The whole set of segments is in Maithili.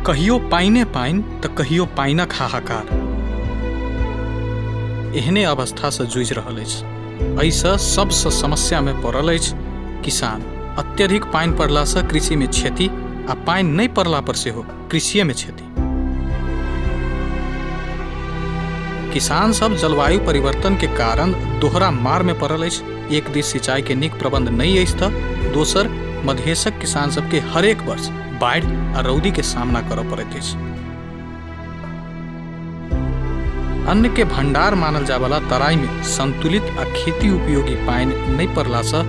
कहियो पानिए पानि तऽ कहियो पानिक हाहाकार। एहने अवस्थासँ जूझि रहल अछि। एहिसँ सभसँ समस्यामे पड़ल अछि किसान। अत्यधिक पानि पड़लासँ कृषिमे क्षति आ पानि नहि पड़ला पर सेहो कृषिएमे क्षति। किसान सब जलवायु परिवर्तन के कारण दोहरा मार में पड़ल अछि। एक दिस सिंचाई के नीक प्रबंध नहि अछि तऽ दोसर मधेशक किसान सबके हरेक वर्ष बाढ़ि आ रौदी के सामना करऽ पड़ैत अछि। अन्न के भंडार मानल जायवला तराई में संतुलित आ खेती उपयोगी पानि नहि पड़लासँ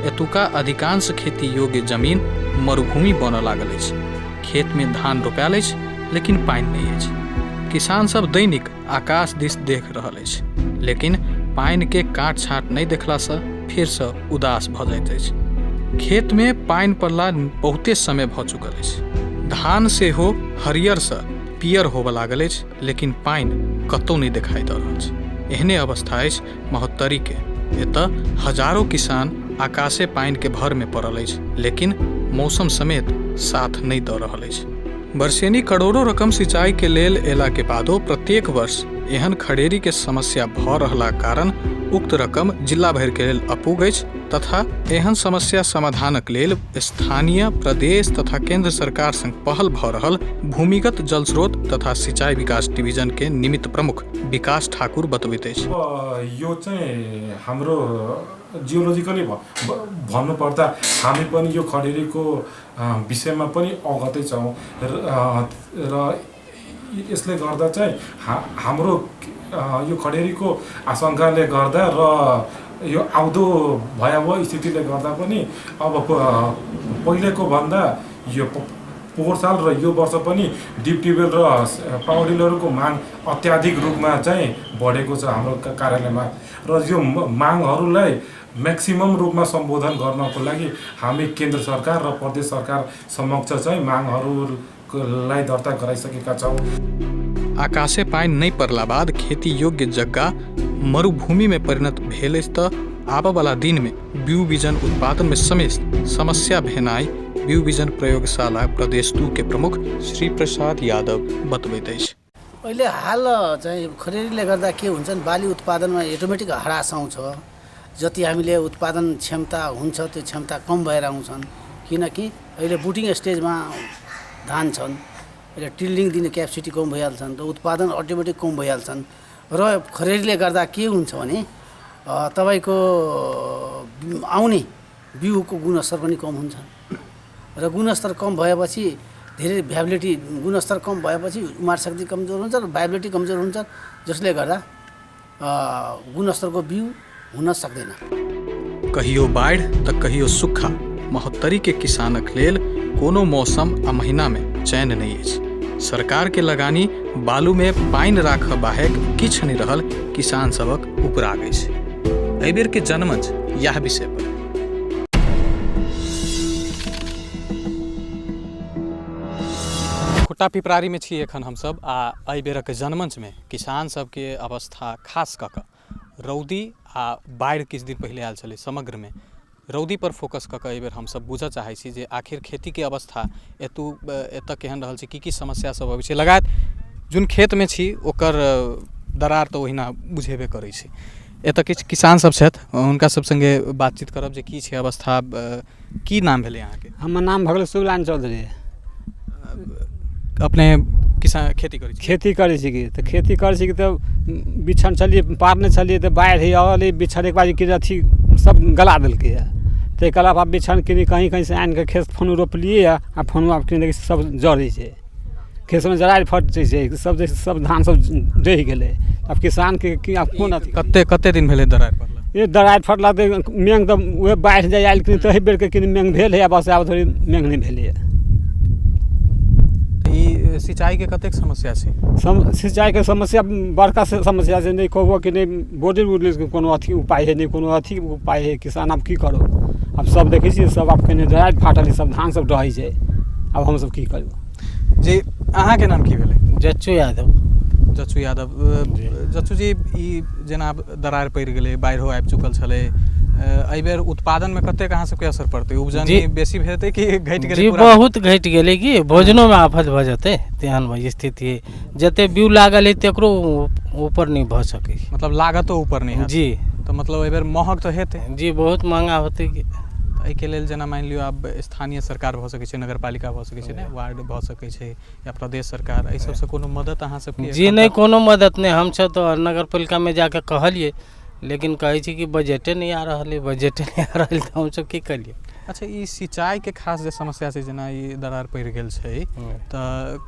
एतुका अधिकांश खेती योग्य जमीन मरुभूमि बनऽ लागल अछि। खेत में धान रोपायल अछि लेकिन पानि नहि अछि। किसान सब दैनिक आकाश दिस देख रहल अछि लेकिन पानि के काट छाँट नहि देखलासँ फेरसँ उदास भऽ जाइत अछि। खेत में पानि पड़ला बहुते समय भऽ चुकल अछि। धान सेहो हरियरसँ पियर होबऽ लागल अछि लेकिन पानि कतौ नहि देखाइ दऽ रहल छै। एहने अवस्था अछि महोत्तरीके। एतऽ हजारो किसान आकाशे पानिके भरमे पड़ल अछि लेकिन मौसम समेत साथ नहि दऽ रहल अछि। वर्षेनी करोड़ो रकम सिंचाईके लेल अयलाके बादो प्रत्येक वर्ष एहन खड़ेरीके समस्या भऽ रहलाक कारण उक्त रकम जिला भरिके लेल अपूग अछि तथा एहन समस्या समाधानक लेल स्थानीय, प्रदेश तथा केंद्र सरकार संग पहल भऽ रहल भूमिगत जलस्रोत तथा सिंचाई विकास डिवीजन के निमित्त प्रमुख विकास ठाकुर बतबैत अछि। यो चाहिँ हाम्रो जियोलोजिकली भन्नुपर्दा हामी पनि यो खडेरीको विषयमा पनि अवगतै छौँ र यसले गर्दा चाहिँ हाम्रो यो खडेरीको आशङ्काले गर्दा र यो आउँदो भयावह स्थितिले गर्दा पनि अब पहिलेको भन्दा यो पोहोर साल र यो वर्ष पनि डिप ट्युबवेल र पावर टिलरको माग अत्याधिक रूपमा चाहिँ बढेको छ हाम्रो कार्यालयमा र यो मागहरूलाई म्याक्सिमम रूपमा सम्बोधन गर्नको लागि हामी केन्द्र सरकार र प्रदेश सरकार समक्ष चाहिँ मागहरूलाई दर्ता गराइसकेका छौँ। आकाशे पानि नहि पड़ला बाद खेती योग्य जग्गा मरुभूमिमे परिणत भेल अछि तऽ आबऽवला दिनमे बिउ बिजन उत्पादनमे समेत समस्या भेनाइ बिउ बिजन प्रयोगशाला प्रदेश 2 के प्रमुख श्री प्रसाद यादव बतबैत अछि। अहिले हाल चाहिँ खडेरीले गर्दा के हुन्छ भने बाली उत्पादनमा अटोमेटिक ह्रास आउँछ। जति हामीले उत्पादन क्षमता हुन्छ त्यो क्षमता कम भएर आउँछन्, किनकि अहिले बुटिङ स्टेजमा धान छन्, अहिले टिल्डिङ दिने क्यापेसिटी कम भइहाल्छन् र उत्पादन अटोमेटिक कम भइहाल्छन्। र खडेरीले गर्दा के हुन्छ भने तपाईँको आउने बिउको गुणस्तर पनि कम हुन्छ र गुणस्तर कम भएपछि धेरै भ्याबिलिटी, गुणस्तर कम भएपछि उमार शक्ति कमजोर हुन्छ र भ्याबिलिटी कमजोर हुन्छ, जसले गर्दा गुणस्तरको बिउ हुन सक्दैन। कहियो बाढ़ि तऽ कहियो सुक्खा, महोत्तरी के किसानक लेल कोनो मौसम आ महीना में चैन नहि अछि। सरकार के लगानी बालू में पानि राखऽ बाहेक किछु नहि रहल किसान सभक उपराग अछि। एहि बेर के जनमंच इएह विषय पर। खुट्टा पिपरारी में छी एखन हमसब आ एहि बेरक जनमंच में किसान सबके अवस्था खास कऽ कऽ रौदी आ बाढ़ि किछु दिन पहिले आयल छलै, समग्रमे रौदी पर फोकस कऽ कऽ एहिबेर हमसब बुझऽ चाहै छी जे आखिर खेतीके अवस्था एतऽ केहन रहल छै, की की समस्या सब अबै छै। लगायत जोन खेतमे छी ओकर दरार तऽ ओहिना बुझेबे करै छै। एतऽ किछु किसान सब छथि, हुनका सब सङ्गे बातचीत करब जे की छै अवस्था। की नाम भेलै अहाँके? हमर नाम भऽ गेल शिवलाल चौधरी। अपने किसान खेती करै छी? खेती करै छी कि तऽ खेती करै छी कि तऽ बिछन छलियै, पारने छलियै तऽ बाढ़ि आयल, बिछन एक बार कि अथी सब गला देलकै हँ। ताहिके अलावा बिछन कि कहीँ कहीँसँ आनिकऽ खेत फेनो रोपलियै हँ आ फेनो आब कि देखै छियै सब जरै छै, खेत सबमे जरारि फटै छै, सब जे सब धान सब डहि गेलै। आब किसानके की आब कोन अथी। कते कते दिन भेलै दरारि पड़ला? ये दरारि फटला तऽ मेघ तऽ उएह बाढ़ि जे आयल कि तही बेरके कि मेघ भेल है, बस आब धरि मेघ नहि भेलैए। तऽ ई सिंचाईके कतेक समस्या छै? सिंचाईके समस्या बड़का समस्या छै, नहि कहबो कि नहि बोर्डिंग उर्डिंगके कोनो अथी उपाय हइ, नहि कोनो अथी उपाय हइ। किसान आब की करू, आब सब देखै छियै सब आब केने दरारि फाटल हइ, सब धान सब डहै छै, आब हमसब की करू। जी अहाँके नाम की भेलै? जच्चू यादव। जच्चू यादव। जच्चू जी, ई जेना आब दरारि पड़ि गेलै, बाढ़िओ आबि चुकल छलै, एहि बेर उत्पादनमे कतेक अहाँ सबके असर पड़तै? उपजनी जी। बेसी हेतै कि घटि गेलै जी पूरा? बहुत घटि गेलै कि भोजनोमे आफत भऽ जेतै। तेहन स्थिति है, जते बीउ लागल है तकरो ऊपर नहि भऽ सकै छै। मतलब लागतो ऊपर नहि हैत? जी। तऽ मतलब एहि बेर महग तऽ हेतै? जी, बहुत महंगा होतै कि। तऽ एहिके लेल जेना मानि लियौ आब स्थानीय सरकार भऽ सकै छै, नगरपालिका भऽ सकै छै ने, वार्ड भऽ सकै छै या प्रदेश सरकार, एहि सबसँ कोनो मदद अहाँ सबके जी एखन नहि, तक? कोनो मदद नहि। हमसब तऽ नगरपालिकामे जाके कहलियै, लेकिन कहै छै कि बजटे नहि आ रहल है, बजटे नहि आ रहल, तऽ हमसब की करियै? अच्छा, ई सिंचाइके खास जे समस्या छै, जेना ई दरार पड़ि गेल छै, तऽ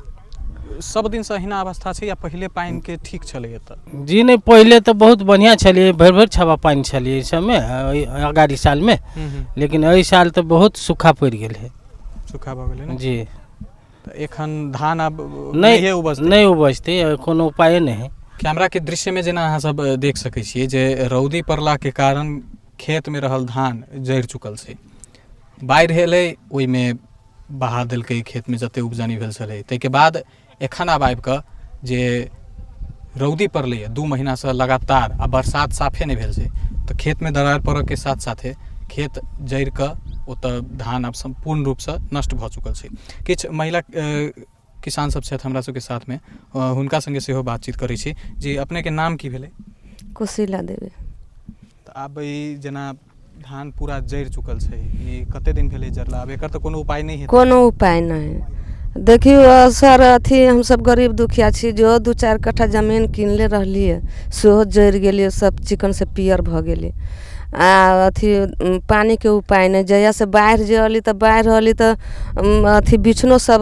सब दिनसँ अहिना अवस्था छै या पहिले पानिके ठीक छलै एतऽ? जी नहि, पहिले तऽ बहुत बढ़िआँ छलियै, भरि भरि छाबा पानि छलियै एहि सबमे अगाड़ी सालमे, लेकिन एहि साल तऽ बहुत सूखा पड़ि गेल है। सूखा भऽ गेलै ने? जी। तऽ एखन धान आब नहि नहिए उपजतै? नहि उपजतै, कोनो उपाये नहि है। कैमराके दृश्यमे जेना अहाँ सब देख सकै छियै जे रौदी पड़लाके कारण खेतमे रहल धान जरि चुकल छै। बाढ़ि एलै, ओहिमे बहा देलकै खेतमे जते उपजनी भेल छलै। ताहिके बाद एखन आब आबिकऽ जे रौदी पड़लैए 2 महीनासँ लगातार आ बरसात साफे नहि भेल छै, तऽ खेतमे दरार पड़ऽके साथ साथे खेत जरिकऽ ओतऽ धान आब सम्पूर्ण रूपसँ नष्ट भऽ चुकल छै। किछु महिला किसान सब छथि हमरा सबके साथमे, हुनका सङ्गे सेहो बातचीत करै छी। जी, अपनेके नाम की भेलै? कुशीला देवी। तऽ आब ई जेना धान पूरा जरि चुकल छै, ई कते दिन भेलै जरला? आब एकर तऽ कोनो उपाय नहि हेतै? कोनो उपाय नहि। देखियौ सर, अथी हमसब गरीब दुखिया छी, जो 2-4 कट्ठा जमीन किनले रहलियै सेहो जरि गेलियै, सब चिकन से पियर भऽ गेलै। आ अथी पानिके उपाय नहि। जहियासँ बाढ़ि जे अयली तऽ बाढ़ि अयली तऽ अथी बिछनो सब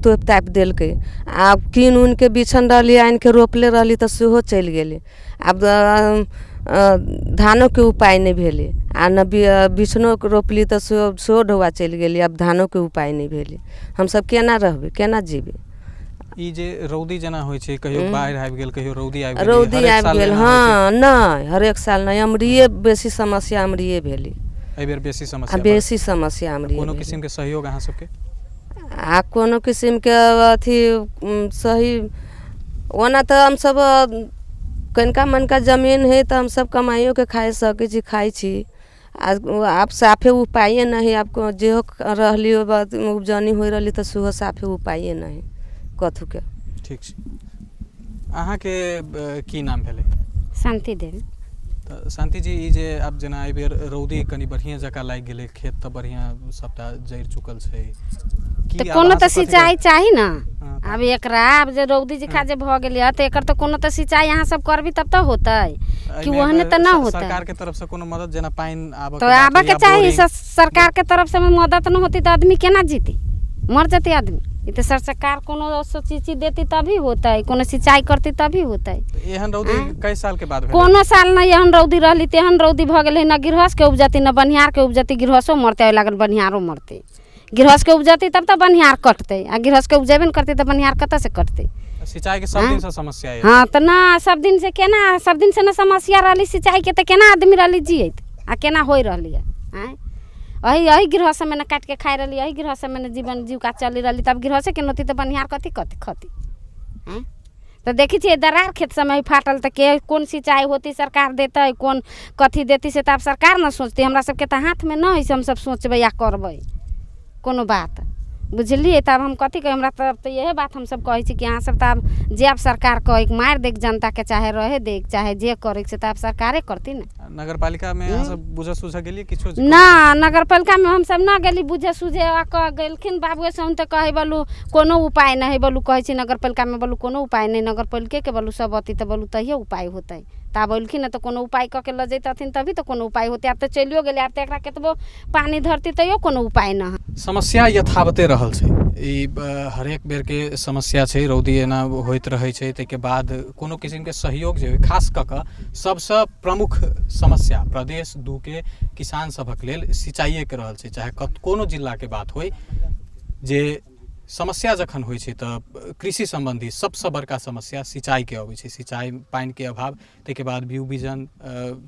तोपि तापि देलकै। आ कीन उनके बिछन रहली, आनिके रोपले रहली तऽ सेहो चलि गेलै। आब धानोके उपाय नहि भेलै आ नहि बिछनोके रोपली तऽ सेहो सेहो ढौआ चलि गेलै। आब धानोके उपाय नहि भेलै, हमसब केना रहबै, केना जीबै? ई जे रौदी जेना होइ छै, कहियो बाढ़ि आबि गेल, कहियो रौदी आबि गेल, रौदी हरेक आबि साल गेल। एना होइ छै? हँ, नहि, हरेक साल नहि, अमरिये बेसी समस्या अमरिये भेलै। एहि बेर बेसी आ समस्या भऽ बेसी समस्या अमरिये कोनो भेलै। किसिमके सहयोग अहाँ सबके? आ कोनो किसिमके अथी सही ओना तऽ हमसब कनिका मनिका जमीन है तऽ हमसब कमाइयोके खाइ सकै छी, खाइ छी। आ आब साफे उपाये नहि। आब जेहो रहली उपजनी होइ रहली तऽ सेहो साफे उपाये नहि कथूके। ठीक छै। अहाँके की नाम भेलै? शान्ति देवी। तऽ शान्ति जी, ई जे आब जेना एहि बेर रौदी कनि बढ़िआँ जकाँ लागि गेलै, खेत तऽ बढ़िआँ सबटा जरि चुकल छै, की तऽ आब कोनो अहाँ तऽ सब कथी सिंचाई चाही ने? हँ, तऽ आब एकरा आब जे रौदी जकाँ जे भऽ गेलै तऽ एकर तऽ कोनो तऽ सिंचाई अहाँ सब करबी तब तऽ होतै कि एहिमे ओहने तऽ नहि होतै? सरकारके तरफसँ कोनो मदद, जेना पानि आबऽ तऽ आबऽके चाही सरकारके तरफसँ मदद। नहि होतै तऽ आदमी केना जीतै? मर जेतै आदमी। ई तऽ सरकार कोनो चीज देतै तभी होतै, कोनो सिंचाई करतै तभी होतै। एहन रौदी कई सालके बाद भेलै? कोनो साल नहि एहन रौदी रहली, तेहन रौदी भऽ गेलै। न गृहस्थके उपजतै, न बनिहारके उपजतै। गृहस्थो मरतै लागल, बनिहारो मरतै। गृहस्थके उपजतै तब तऽ बनिहार कटतै, आ गृहस्थके उपजेबे नहि करतै तऽ बनिहार कतऽसँ कटतै? सिंचाईके सब दिनसँ समस्या अइ? हँ, तऽ न सब दिनसँ केना, सब दिनसँ न समस्या रहली सिंचाईके, तऽ केना आदमी रहली जियैत आ केना होइ रहली है? आँय, अही अही गृहस्थ सबमे ने काटिके खाइ रहली, अही गृहस्थ सबमे ने जीवन जीविका चली रहली। तब गृहस्थेके नोती तऽ बनिहार कथी कथी खती? आँय, तऽ देखै छियै दरार खेत सबमे फाटल, तऽ के कोन सिंचाई होतै? सरकार देतै, कोन कथी देतै, से तऽ आब सरकार ने सोचतै। हमरा सबके तऽ हाथमे नहि हइ से हमसब सोचबै या करबै कोनो बात, बुझलियै? तऽ आब हम कथी कही? हमरा तरफ तऽ इएह बात हमसब कहै छी कि अहाँ सब तऽ आब जे आब सरकार कहै, मारि दै जनताके चाहे रहे दै चाहे जे करै, से तऽ आब सरकारे करतै ने। नगरपालिकामे अहाँ सब बुझऽ सुझऽ गेलियै किछो? ना, नगरपालिकामे हमसब न गेली बुझे सुझे। आ कह गेलखिन बाबुए से तऽ कहै बोलू कोनो उपाय नहि हइ बोलू। कहै छी नगरपालिकामे बोलू कोनो उपाय नहि, नगरपालिकेके बोलू सब अथी तऽ बोलू तहिये उपाय होतै। तऽ आब एलखिन तऽ कोनो उपाय कऽ के लऽ जैतथिन तभी तऽ कोनो उपाय होतै। आब तऽ चलियो गेलै, आब तऽ एकरा कतबो पानि धरती तैयो कोनो उपाय नहि हइ। समस्या यथावते रहल छै। ई हरेक बेरके समस्या छै, रौदी एना होइत रहै छै। ताहिके बाद कोनो किसिमके सहयोग जे होइ, खास कऽ कऽ सबसँ प्रमुख समस्या प्रदेश 2के किसान सभक लेल सिंचाइएके रहल छै। चाहे कोनो जिलाके बात होइ, जे समस्या जखन होइ छै तऽ कृषि सम्बन्धी सबसँ बड़का समस्या सिंचाइके अबै छै। सिंचाइ, पानिके अभाव, ताहिके बाद बीउ बीजन,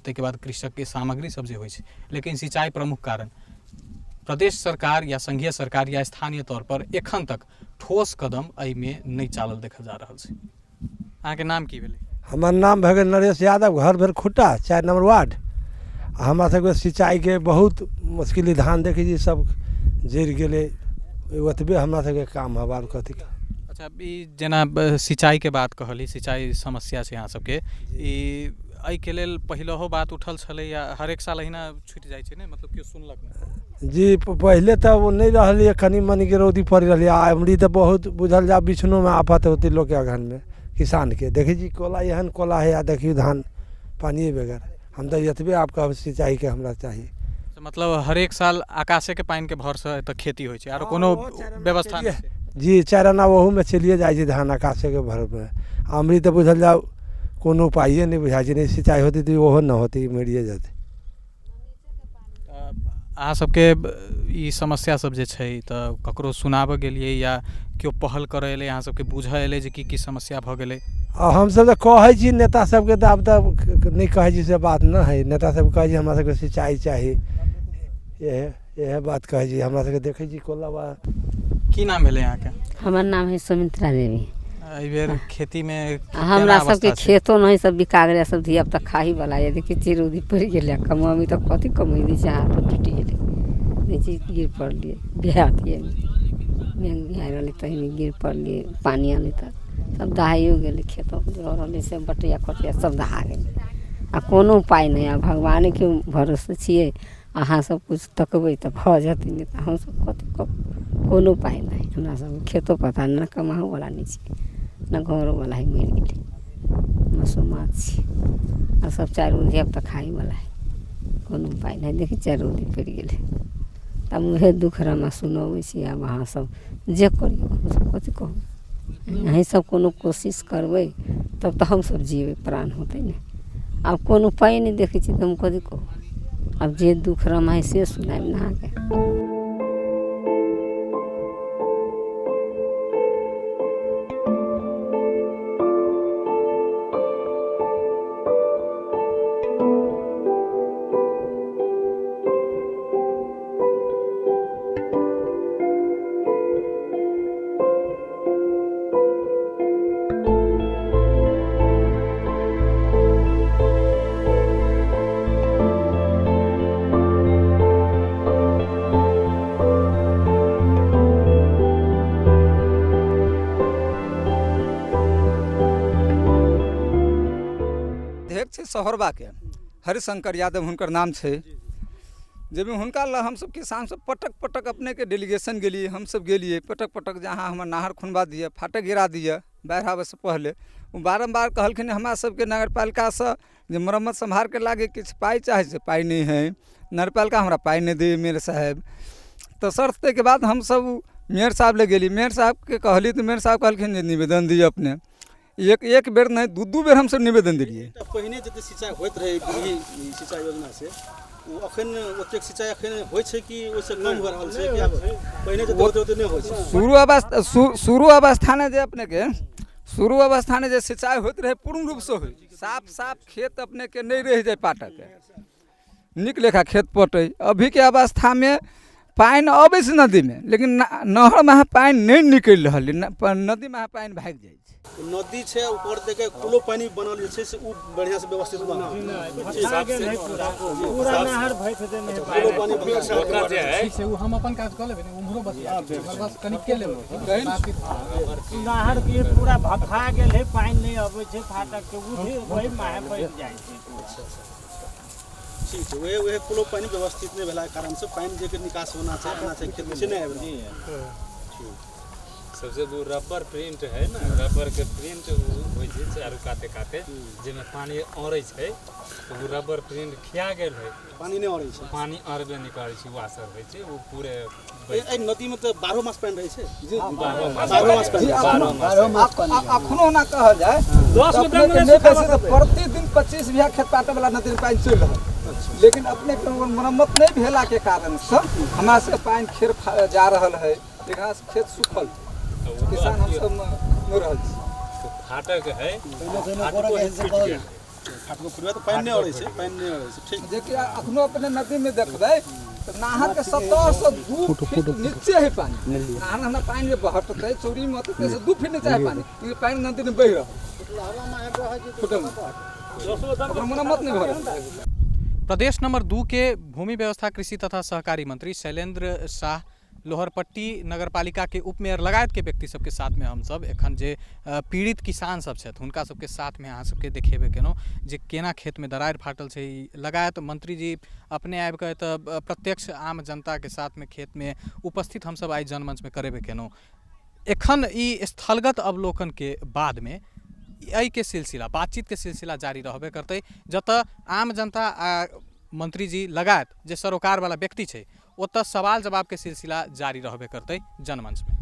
ताहिके बाद कृषकके सामग्री सब जे होइ छै, लेकिन सिंचाइ प्रमुख कारण। प्रदेश सरकार या संघीय सरकार या स्थानीय तौर पर एखन तक ठोस कदम एहिमे नहि चालल देखल जा रहल छै। अहाँके नाम की भेलै? हमर नाम भए गेल नरेश यादव, घर भेल खुट्टा, 4 नम्बर वार्ड। आ हमरा सबके सिंचाइके बहुत मुश्किल। धान देखै छी सब जरि गेलै, ओतबे हमरा सबके काम हब, आर कथी। अच्छा, ई जेना सिंचाइके बात कहली, सिंचाइ समस्या छै अहाँ सबके, ई एहिके लेल पहिलहो बात उठल छलै या हरेक साल अहिना छुटि जाइ छै ने, मतलब केओ सुनलक नहि? जी, पहिले तऽ ओ नहि रहलै, कनि मनिके रौदी पड़ि रहलै। आ अमरी तऽ बहुत बुझल जा बिछनोमे आफत होतै लोकके अगहनमे, किसानके। देखै छी कोला एहन कोला हइ, आ देखियौ धान पानिए बगैर। हम तऽ एतबे आब कहब, सिंचाइके हमरा चाही। मतलब हरेक साल आकाशेके पानिके भरसँ एतऽ खेती होइ छै, आरो कोनो व्यवस्था नहि छै? जी, 4 आना ओहूमे चलिए जाइ छै धान आकाशेके भरमे। अमरी तऽ बुझल जाउ कोनो उपाये नहि बुझाइ छै। नहि सिंचाइ होतै तऽ ओहो नहि होतै, मरिए जेतै। अहाँ सबके ई समस्या सब जे छै तऽ ककरो सुनाबऽ गेलियै या केओ पहल करऽ एलै, अहाँ सबके बूझऽ एलै जे की की समस्या भऽ गेलै? आ हमसब तऽ कहै छी नेता सबके, तऽ आब तऽ नहि कहै छी से बात नहि हइ। नेता सबके कहै छी हमरा सबके सिंचाइ चाही, इएह इएह बात कहै छी। हमरा सबके देखै छी कोला बा। की नाम भेलै अहाँके? हमर नाम है सुमित्रा देवी। एहिबेर खेतीमे हमरा सबके खेतो नहीं, सब बिका गेलै, सब धिया पुता खाही वाला। यदि कि चिरौदी पड़ि गेलै, कमाबी तऽ कथी कमैली से हाथो टूटि गेलै। नीचे गिर पड़लियै बिहातिएमे, बैंक बिहार रहलै तहीमे गिर पड़लियै। पानि आलै तऽ सब दहाइयो गेलै। खेतो जो रहलै से बटैया खोटिया सब दहा गेलै। आ कोनो उपाय नहि, आ भगवानके भरोसे छियै। अहाँ सब किछु तकबै तऽ भऽ जेतै, नहि तऽ हमसब कथी कहू? कोनो उपाय नहि हमरा सबके। खेतो पथार नहि, कमाहोवला नहि छै, नहि घरोवला हइ, मरि गेलै। मसोमात छी आ सब चारि गो धियापुता खाइवला हइ। कोनो उपाय नहि। देखी, चारि रौदी पड़ि गेलै। तब उएह दुःख रमा सुनबै छी। आब अहाँ सब जे करियौ, हमसब कथी कहू? अहीं सब कोनो कोशिश करबै तब तऽ हमसब जीबै, प्राण होतै ने। आब कोनो उपाय नहि देखै छी तऽ हम कथी कहू? आब जे दुःख रमा हइ से सुनायब ने अहाँके। अध्यक्ष छै सहोरबाके हरिशंकर यादव हुनकर नाम छै, जाहिमे हुनका लग हमसब किसान सब पटक पटक अपनेके डेलीगेशन गेलियै, हमसब गेलियै पटक पटक जे अहाँ हमर नहर खुनबा दिअ, फाटक गिरा दिअ बाढ़ि आबैसँ पहिले। ओ बारम्बार कहलखिन हमरा सबके नगरपालिकासँ जे मरम्मत सम्हारके लागे किछु पाइ चाहै छै, पाइ नहि हइ, नगरपालिका हमरा पाइ नहि दैए मेयर साहेब। तऽ शर्त ताहिके बाद हमसब मेयर साहब लग गेलियै, मेयर साहबके कहलियै तऽ मेयर साहब कहलखिन जे निवेदन दिअ अपने। एक एक बेर नहि, दू दू बेर हमसब निवेदन देलियै। पहिने जते सिंचाइ होइत रहै ई सिंचाइ योजनासँ, ओ अखन ओतेक सिंचाइ अखन होइ छै कि ओहिसँ कम भऽ रहल छै? कि आब पहिने जते होइत ओते नहि होइ छै? शुरू अवस्थामे जे अपनेके शुरू अवस्थामे जे सिंचाइ होइत रहै, पूर्ण रूपसँ होइ, साफ साफ खेत अपनेके नहि रहि जाइ पाटके, नीक लेखा खेत पटै। अभीके अवस्थामे पानि अबै छै नदीमे, लेकिन नहरमे पानि नहि निकलि रहल अइ, नदीमे पानि भागि जाइ छै। नदी छै ऊपर देखे कुलो पानि बनल जे छै से ओ बढ़िआँ से व्यवस्थित पूरा नहर भरि देने। कुलो पानि। ठीक छै, ओ हम अपन काज कऽ लेबै ने, उम्हरो बतिया बस कनिक के लेबै। नहर के पूरा भथा गेल है, पानि नहि अबै छै फाटक के, वही माहे बहि जाइ छै। ठीक छै, वएह वएह कुलो पानि व्यवस्थित नहि भेलाके कारण से पानि जे निकास होना छै, आना छै खेतमे, से नहि आबि रहल। सबसे वो रबर प्रिंट है ने, रबर के प्रिंट होइ छै चारू काते काते, जाहिमे पानि अड़ै छै, तऽ ओ रबर प्रिंट खिया गेल है। पानि नहि अड़ै छै। पानि अड़बे नहि करै छै, वासर होइ छै ओ पूरे। एहि नदीमे तऽ 12 मास पानि रहै छै। 12 मास। 12 मास पानि। 12 मास। अखनो ओना कहल जाय नहि बेसी तऽ प्रतिदिन 25 बीघा खेत पाटऽ वाला नदीमे पानि चलि रहल, लेकिन अपने के मरम्मत नहि भेलाके कारणसँ हमरा सबके पानि खेर जा रहल है, लेकिन हमरा सबके खेत सुखल, किसान हमसब नहि रहल छी। फाटक है, फाटको फूटि गेल। फाटको फुटबै तऽ पानि नहि अड़ै छै, पानि नहि अड़ै छै, ठीक। जेकि अखनो अपने नदीमे देखबै तऽ नहरके 17 से 2 फीट नीचे है पानि। नहर हमरा पानि जे बहटतै, चौरीमे होतै, ताहिसँ 2 फीट नीचे है पानि, लेकिन पानि नदीमे बहि रहल, फुटल ओकर मरम्मत नहि भऽ रहल। प्रदेश नंबर 2 के भूमि व्यवस्था कृषि तथा सहकारी मंत्री शैलेंद्र शाह, लोहरपट्टी नगरपालिका के उपमेयर लगायत के व्यक्ति सबके साथमे हमसब एखन जे पीड़ित किसान सब छथि हुनका सबके साथमे अहाँ सबके देखेबे केलहुँ जे केना खेतमे दरारि फाटल छै। लगायत मंत्री जी अपने आबि कऽ एतऽ प्रत्यक्ष आम जनताके साथमे खेतमे उपस्थित हमसब आइ जनमञ्चमे करेबे केलहुँ। एखन ई स्थलगत अवलोकनके बादमे एहिके सिलसिला बातचीतके सिलसिला जारी रहबे करतै, जतऽ आम जनता आ मंत्री जी लगायत जे सरोकारवाला व्यक्ति छै ओतऽ सवाल जवाबके सिलसिला जारी रहबे करतै जनमञ्चमे।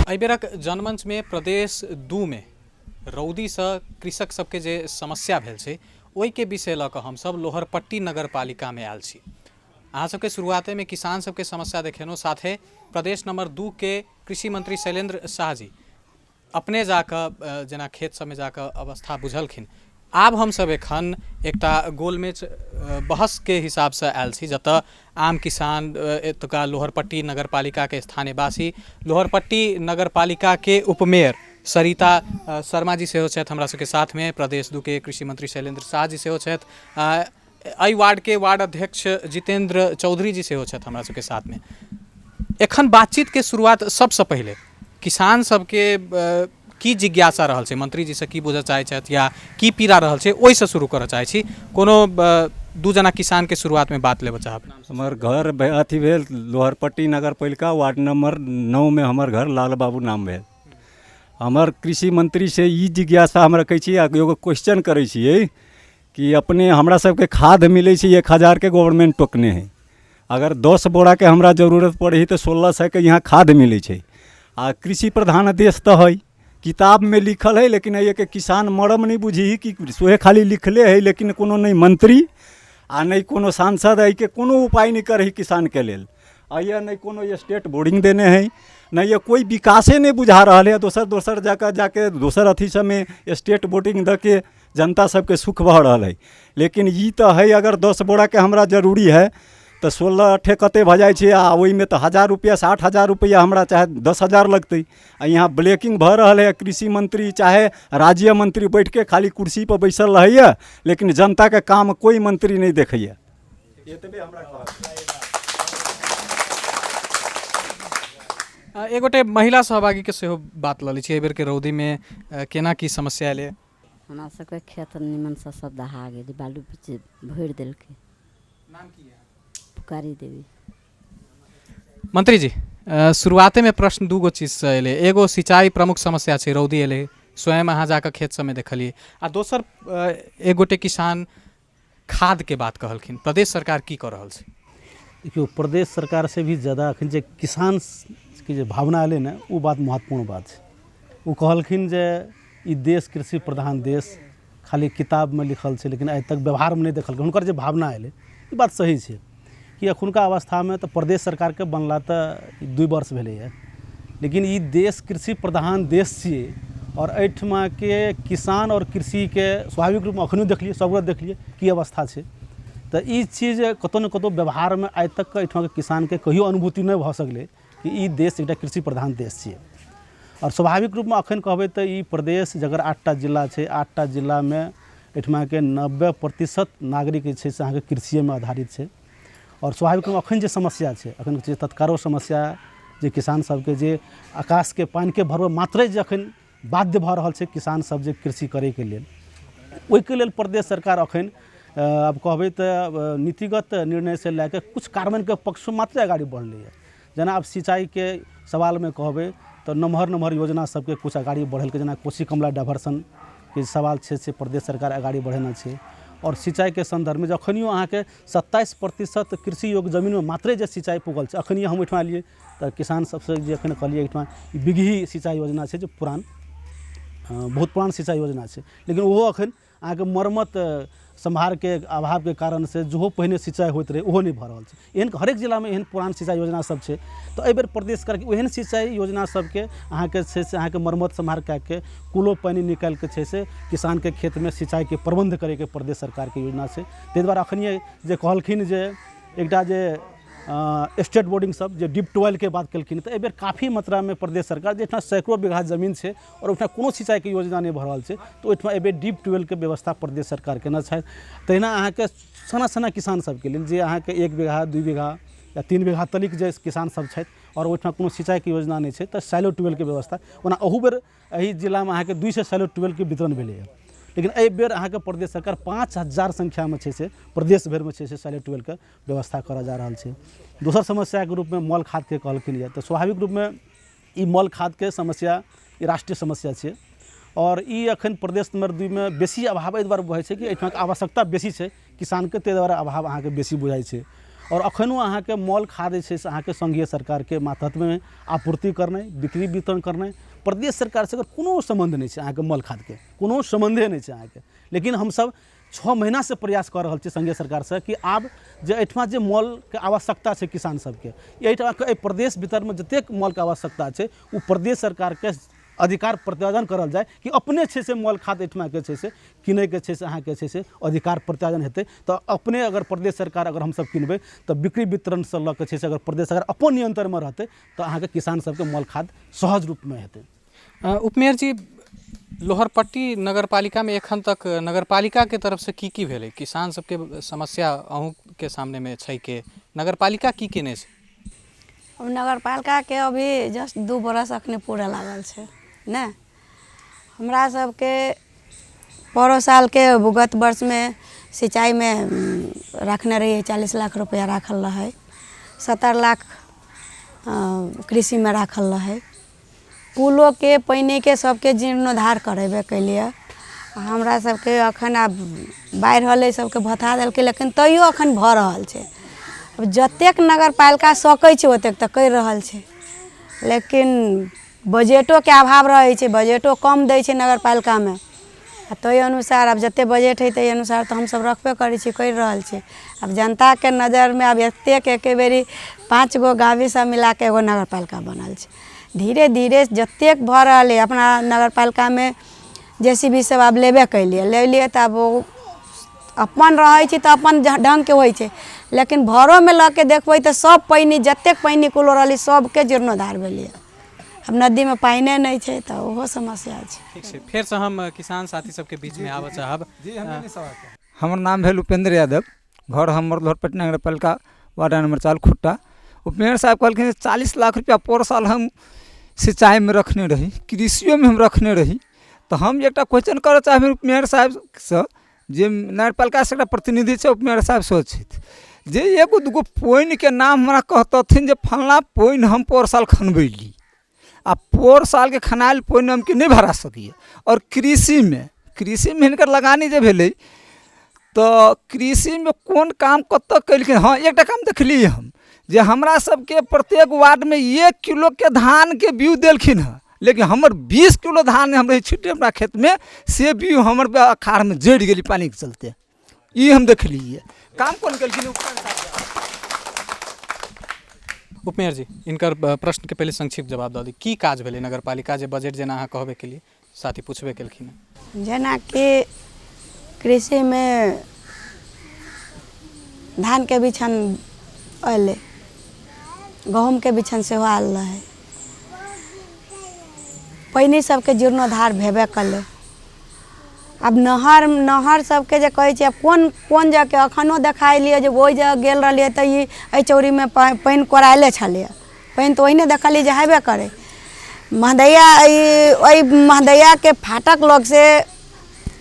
एहिबेरक जनमञ्चमे प्रदेश 2 मे रौदीसँ कृषक सबके जे समस्या भेल छै ओहिके विषय लऽ कऽ हमसब लोहरपट्टी नगरपालिकामे आयल छी। अहाँ सबके शुरुआतेमे किसान सबके समस्या देखेलहुँ, साथे प्रदेश नंबर 2 के कृषि मंत्री शैलेंद्र शाह जी अपने जाकऽ जेना खेत सबमे जाकऽ अवस्था बुझलखिन। आब हमसब एखन एकटा गोलमेज बहसके हिसाबसँ आयल छी, जतऽ आम किसान एतुका लोहरपट्टी नगरपालिकाके स्थानीयवासी, लोहरपट्टी नगरपालिकाके उपमेयर सरिता शर्मा जी सेहो छथि हमरा सबके साथमे, प्रदेश 2 के कृषि मंत्री शैलेंद्र शाह जी सेहो छथि, एहि वार्डके वार्ड अध्यक्ष जितेंद्र चौधरी जी सेहो छथि हमरा सबके साथमे। एखन बातचीतके शुरुआत सबसँ पहिले किसान सबके की जिज्ञासा रहल छै, मंत्री जी से की बुझऽ चाहै छथि या की पीड़ा रहल छै, ओहिसँ शुरू करऽ चाहै छी। कोनो दू जना किसानके शुरुआतमे बात लेबऽ चाहब। हमर घर अथी भेल लोहरपट्टी नगरपालिका वार्ड नंबर 9 में हमर घर लाल बाबू नाम भेल। हमर कृषि मंत्री से ई जिज्ञासा हम रखै छी आ एगो क्वेश्चन करै छियै कि अपने हमरा सबके खाद मिलै छै 1000 के गवर्नमेंट टोकने है, अगर 10 बोराके हमरा जरूरत पड़ै है तऽ 1600 के यहाँ खाद मिलै छै। आ कृषि प्रधान देश तऽ है, किताबमे लिखल है, लेकिन एहिके किसान मरम नहि बुझी कि सोहे खाली लिखले है, लेकिन कोनो नहि मंत्री आ नहि कोनो सांसद एहिके कोनो उपाय नहि करै है किसानके लेल। एहिया नहि कोनो स्टेट बोर्डिंग देने है, नहि ये कोइ विकासे नहि बुझा रहल है। दोसर दोसर जगह जाके दोसर अथी सबमे स्टेट बोर्डिंग दऽ के जनता सबके सुख भऽ रहल है, लेकिन ई तऽ है अगर 10 बोराके हमरा जरूरी है तऽ 16 अठे कते भऽ जाइ छै, आ ओहिमे तऽ 1000 रुपैआ 60,000 रुपैआ हमरा चाहे 10,000 लगतै। आ यहाँ ब्लैकिंग भऽ रहल है, कृषि मंत्री चाहे राज्य मंत्री बैठके खाली कुर्सीपर बैसल रहैए, लेकिन जनताके काम कोइ मंत्री नहि देखैए। एतबे हमरा कहब। एक गोटे महिला सहभागीके सेहो बात लऽ लै छी, एहि बेरके रौदीमे केना की समस्या एलै। हमरा सबके खेत निमनसँ सब दहा गेलै, बालू बीच भरि देलकै। नाम की है? पुकारी देवी। मंत्री जी, शुरुआतेमे प्रश्न दू गो चीजसँ एलै। एगो सिंचाई प्रमुख समस्या छै, रौदी एलै, स्वयं अहाँ जाकऽ खेत सबमे देखलियै, आ दोसर एक गोटे किसान खादके बात कहलखिन। प्रदेश सरकार की कऽ रहल छै? देखियौ, प्रदेश सरकार से भी ज्यादा अखन जे किसानके जे भावना एलै ने, ओ बात महत्वपूर्ण बात छै। ओ कहलखिन जे ई देश कृषि प्रधान देश खाली किताबमे लिखल छै, लेकिन आइ तक व्यवहारमे नहि देखलकै। हुनकर जे भावना एलै ई बात सही छै कि एखुनका अवस्थामे तऽ प्रदेश सरकारके बनला तऽ 2 वर्ष भेलैए, लेकिन ई देश कृषि प्रधान देश छियै आओर एहिठमाके किसान आओर कृषिके स्वाभाविक रूपमे एखनो देखलियै, सब देखलियै की अवस्था छै। तऽ ई चीज कतहु ने कतहु व्यवहारमे आइ तक एहिठमाके किसानके कहियो अनुभूति नहि भऽ सकलै कि ई देश एकटा कृषि प्रधान देश छियै। आओर स्वाभाविक रूपमे एखन कहबै तऽ ई प्रदेश जकर 8टा जिला छै, 8टा जिलामे एहिठमाके 90% नागरिक जे छै से अहाँके कृषिएमे आधारित छै। आओर स्वाभाविक रूपमे एखन जे समस्या छै, एखन जे तत्कालो समस्या जे किसान सबके जे आकाशके पानिके भरबै मात्रे जे एखन बाध्य भऽ रहल छै किसान सब जे कृषि करैके लेल, ओहिके लेल प्रदेश सरकार एखन आब कहबै तऽ नीतिगत निर्णयसँ लए कऽ किछु कार्यान्वयनके पक्ष मात्रे अगाड़ी बढ़लैए। जेना आब सिंचाइके सवालमे कहबै तऽ नमहर नमहर योजना सबके किछु अगाड़ी बढ़ेलकै, जेना कोशी कमला डाइवर्सनके सवाल छै से प्रदेश सरकार अगाड़ी बढ़ेने छै। आओर सिंचाइके सन्दर्भमे जखनियो अहाँके 27% कृषि योग्य जमीनमे मात्रे जे सिंचाइ पुगल छै, अखनियो हम ओहिठमा एलियै तऽ किसान सबसँ जे एखन कहलियै एहिठमा बिगही सिंचाइ योजना छै जे पुरान बहुत पुरान सिंचाइ योजना छै, लेकिन ओहो अखन अहाँके मरम्मत सम्हारके अभावके कारणसँ जेहो पहिने सिंचाइ होइत रहै ओहो नहि भऽ रहल छै। एहन हरेक जिलामे एहन पुरान सिंचाइ योजना सब छै। तऽ एहिबेर प्रदेश सरकार ओहन सिंचाइ योजना सबके अहाँके छै से अहाँके मरम्मत सम्हार कए के कुलो पानि निकालिके छै से किसानके खेतमे सिंचाइके प्रबन्ध करैके प्रदेश सरकारके योजना छै। ताहि दुआरे अखनिये जे कहलखिन जे एकटा जे स्टेट बोर्डिंग सब जे डीप ट्वेल्वके बात केलखिन, तऽ एहिबेर काफी मात्रामे प्रदेश सरकार जाहिठाम सैकड़ो बीघा जमीन छै आओर ओहिठाम कोनो सिंचाइके योजना नहि भऽ रहल छै, तऽ ओहिठाम एहिबेर डीप ट्वेल्वके व्यवस्था प्रदेश सरकार केने छथि। तहिना अहाँके सना सना किसान सबके लेल जे अहाँके 1 बीघा 2 बीघा या 3 बीघा तलिक जे किसान सब छथि आओर ओहिठाम कोनो सिंचाइके योजना नहि छै, तऽ सैलो ट्वेल्वके व्यवस्था। ओना अहू बेर एहि जिलामे अहाँके 200 सैलो ट्वेल्वके वितरण भेलैए, लेकिन एहि बेर अहाँके प्रदेश सरकार 5000 संख्यामे छै से प्रदेश भरिमे छै से सैलो ट्वेल्वके व्यवस्था करऽ जा रहल छै। दोसर समस्याके रूपमे मल खादके कहलखिन यऽ, तऽ स्वाभाविक रूपमे ई मल खादके समस्या ई राष्ट्रीय समस्या छियै आओर ई एखन प्रदेश नंबर 2 मे बेसी अभाव एहि दुआरे बुझाइ छै कि एहिठामके आवश्यकता बेसी छै किसानके, ताहि दुआरे अभाव अहाँके बेसी बुझाइ छै। आओर एखनो अहाँके मल खाद जे छै से अहाँके संघीय सरकारके मातहतमे आपूर्ति करनाइ, बिक्री वितरण करनाइ, प्रदेश सरकारसँ एकर कोनो सम्बन्ध नहि छै। अहाँके मल खादके कोनो सम्बन्धे नहि छै अहाँके। लेकिन हमसब 6 महीनासँ प्रयास कऽ रहल छी संघीय सरकारसँ कि आब जे एहिठमा जे मलके आवश्यकता छै किसान सबके, एहिठामके एहि प्रदेश भीतरमे जतेक मलके आवश्यकता छै ओ प्रदेश सरकारके अधिकार प्रत्यार्जन करल जाय कि अपने छै से मल खाद एहिठमाके छै से किनैके छै से अहाँके छै से अधिकार प्रत्यार्जन हेतै। तऽ अपने अगर प्रदेश सरकार अगर हमसब किनबै तऽ बिक्री वितरणसँ लऽ कऽ छै से अगर प्रदेश सरकार अपन नियन्त्रणमे रहतै तऽ अहाँके किसान सबके मल खाद सहज रूपमे हेतै। उपमेयर जी, लोहरपट्टी नगरपालिकामे एखन तक नगरपालिकाके तरफसँ की की भेलै? किसान सबके समस्या अहूँके सामनेमे छै के नगरपालिका की केने छै? अब नगरपालिकाके अभी जस्ट 2 बरस अखने पूरा लागल छै ने। हमरा सबके परो सालके गत वर्षमे सिंचाइमे रखने रहियै 40 लाख रुपैआ राखल रहै, 70 लाख कृषिमे राखल रहै। पुलोके पानिके सबके जीर्णोद्धार करेबे केलियै। हमरा सबके एखन आब बाढ़ि एलै सबके भथा देलकै, लेकिन तैयो एखन भऽ रहल छै। आब जतेक नगरपालिका सकै छै ओतेक तऽ करि रहल छै, लेकिन बजटोके अभाव रहै छै, बजटो कम दै छै नगरपालिकामे। आ ताहि अनुसार आब जतेक बजट हइ ताहि अनुसार तऽ हमसब रखबे करै छी, करि रहल छी। आब जनताके नजरिमे आब एतेक एके बेरी 5 गो गाँव सब मिलाके एगो नगरपालिका बनल छै। धीरे धीरे जतेक भऽ रहल अइ अपना नगरपालिकामे JCB सब आब लेबे केलियै, लेलियै तऽ आब ओ अपन रहै छै तऽ अपन ढङ्गके होइ छै, लेकिन भरोमे लऽ के देखबै तऽ सब पानि जतेक पानि कुलो रहलै सबके जीर्णोद्धार भेलैए। आब नदीमे पानिए नहि छै तऽ ओहो समस्या छै। ठीक छै, फेरसँ हम किसान साथी सबके बीचमे आबऽ चाहब। हमर नाम भेल उपेन्द्र यादव, घर हमर लोहरपट्टी नगरपालिका वार्ड नंबर 4 खुट्टा। उपमेयर साहब कहलखिन 40 लाख रुपया पर साल हम सिंचाइमे रखने रही, कृषियोमे हम रखने रही। तऽ हम एकटा क्वेश्चन करऽ चाहबै उपमेयर साहबसँ, जे नगरपालिकासँ एकटा प्रतिनिधि छै उपमेयर साहब सेहो छथि, जे एगो दूगो पानिके नाम हमरा कहतथिन जे फल्लाँ पानि हम पर साल खनबैली आ पर सालके खनायल पानि हम कि नहि भरा सकैए। आओर कृषिमे हिनकर लगानी जे भेलै तऽ कृषिमे कोन काम कतऽ केलखिन? हँ, एकटा काम देखलियै हम जे हमरा सबके प्रत्येक वार्डमे 1 किलोके धानके बीज देलखिन हँ, लेकिन हमर 20 किलो धान हम रहै छिटने अपना खेतमे, से बीज हमर अखाड़मे जरि गेलै पानिके चलते। ई हम देखलियै। काम कोन केलखिन? उपमेयर जी, इनकर प्रश्नके पहिले संक्षिप्त जवाब दऽ दी। की काज भेलै नगरपालिका जे बजट जेना अहाँ कहबे केलियै, साथी पुछबे केलखिन? जेनाकि कृषिमे धानके बिछन अयलै, गहूँमके बिछन सेहो आयल रहै, पानि सबके जीर्णोद्धार भेबे कयलै। आब नहर नहर सबके जे कहै छै आब कोन कोन जगहके एखनो देखेलियै जे ओहि जगह गेल रहलियै तऽ ई एहि चौरीमे पानि कोराएले छलैए, पानि तऽ ओहिने देखलियै जे हेबे करै। महदैया ई ओहि महदैयाके फाटक लगसँ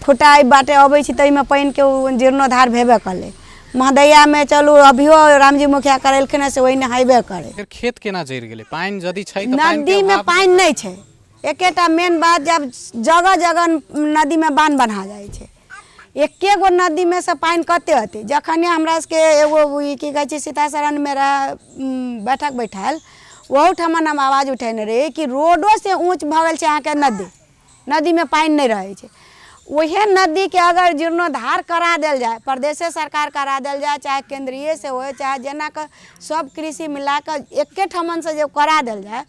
खुट्टा एहि बाटे अबै छी ताहिमे पानिके जीर्णोद्धार भेबे कयलै। महदैयामे चलू अभियो रामजी मुखिया करेलखिन हँ से ओहिने हेबे करै। फेर खेत केना जरि गेलै? पानि यदि छै तऽ पानिके नदीमे अभाव पानि नहि छै। एकेटा मेन बात जे आब जगह जगह नदीमे बान्ह बन्हा जाइ छै, एके गो नदीमे से पानि कते अयतै? जखने हमरा सबके एगो ई की कहै छै सीताशरणमे रहए बैठक बैठायल, ओहूठमन हम आवाज उठेने रहियै कि रोडोसँ ऊँच भऽ गेल छै अहाँके नदी, नदीमे पानि नहि रहै छै। उहे नदीके अगर जीर्णोद्धार करा देल जाय, प्रदेशे सरकार करा देल जाय, चाहे केंद्रीय से होय, चाहे जेना कऽ सब कृषि मिला कऽ एके ठमनसँ जे करा देल जाय,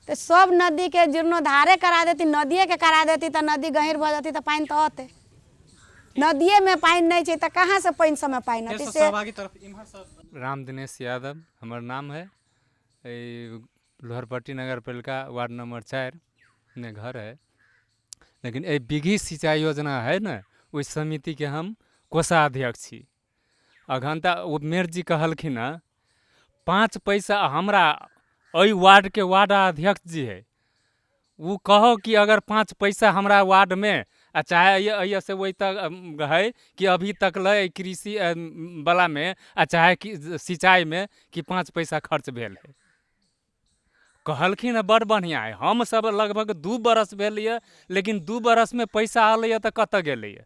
तऽ सब नदीके जीर्णोद्धारे करा देती, नदिएके करा देती, तऽ नदी गहीर भऽ जेती तऽ पानि तऽ औतै। नदिएमे पानि नहि छै तऽ कहाँसँ पानि सबमे पानि औतै फेरसँ से। सहभागी तरफ इम्हरसँ। राम दिनेश यादव हमर नाम है। ई लोहरपट्टी नगर पालिका वार्ड नंबर 4 में घर है। लेकिन एहि बिघी सिंचाई योजना है ने, ओहि समितिके हम कोषाध्यक्ष छी। अखन तऽ ओ मेयर जी कहलखिन हँ 5 पैसा हमरा एहि वार्डके वार्ड अध्यक्ष जी है, ओ कहो कि अगर 5 पैसा हमरा वार्डमे आ चाहे एहिसँ से ओहि तक है कि अभी तक ले कृषि वलामे आ चाहे कि सिंचाइमे कि 5 पैसा खर्च भेल है। कहलखिन हँ बड़ बढ़िआँ है। हमसब लगभग 2 बरस भेल यऽ, लेकिन 2 बरसमे पैसा अलैए तऽ कतऽ गेलैए?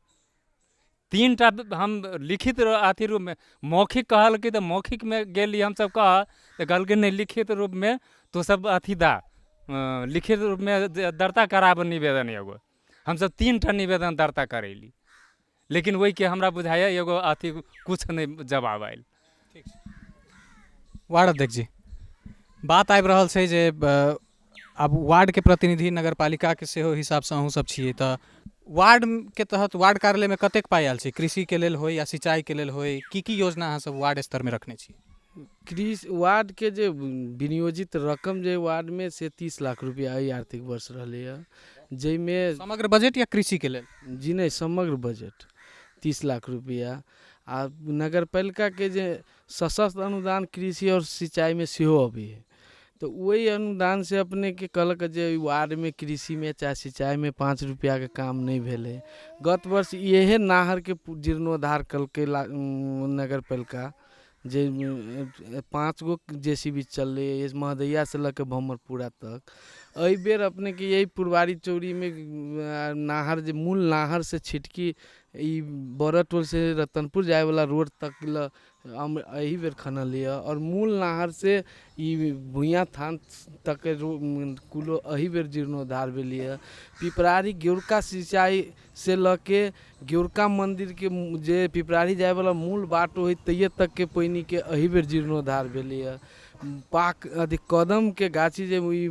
3 टा हम लिखित अथी रूपमे, मौखिक कहलकै तऽ मौखिकमे गेली हमसब कह तऽ कहलकै नहि लिखित रूपमे तो सब अथी दा, लिखित रूपमे दर्ता कराब निवेदन एगो। हमसब 3 टा निवेदन दर्ता करैली, लेकिन ओहिके हमरा बुझाइए एगो अथी कुछ नहि जवाब आयल। वार्ड अध्यक्ष जी, बात आबि रहल छै जे आब वार्डके प्रतिनिधि नगरपालिकाके सेहो हिसाबसँ अहूँ सब छियै, तऽ वार्डके तहत वार्ड कार्यालयमे कतेक पाइ आयल छै कृषिके लेल होइ या सिंचाइके लेल होइ? की की योजना अहाँ सब वार्ड स्तरमे रखने छी? कृषि वार्डके जे विनियोजित रकम जे वार्डमे से 30 लाख रुपैआ एहि आर्थिक वर्ष रहलैए, जाहिमे समग्र बजट या कृषिके लेल? जी नहि, समग्र बजट 30 लाख रुपैआ। आ नगरपालिकाके जे सशस्त्र अनुदान कृषि आओर सिंचाइमे सेहो अबै है, तऽ ओहि अनुदानसँ अपनेके कहलक जे एहि वार्डमे कृषिमे चाहे सिंचाइमे 5 रुपैआके काम नहि भेलै। गत वर्ष इएह नहरके जीर्णोद्धार केलकै नगरपालिका, जे 5 गो JCB चललै महदैयासँ लऽ कऽ भमरपुरा तक। एहि बेर अपनेके यही पुरवारी चौरीमे नहर जे मूल नहरसँ छिटकी ई बड़ा टोलसँ रतनपुर जाइवला रोड तक लए हम एहि बेर खनलियै, आओर मूल नहरसँ ई भुइयाँ थान तक कुलो एहि बेर जीर्णोद्धार भेलैए। पिपरारी गेरुका सिंचाइसँ लऽ के गेरुका मन्दिरके जे पिपरारी जाइवला मूल बाटो हइ तैये तकके पानिके एहि बेर जीर्णोद्धार भेलैए। पाक अथी कदमके गाछी जे ई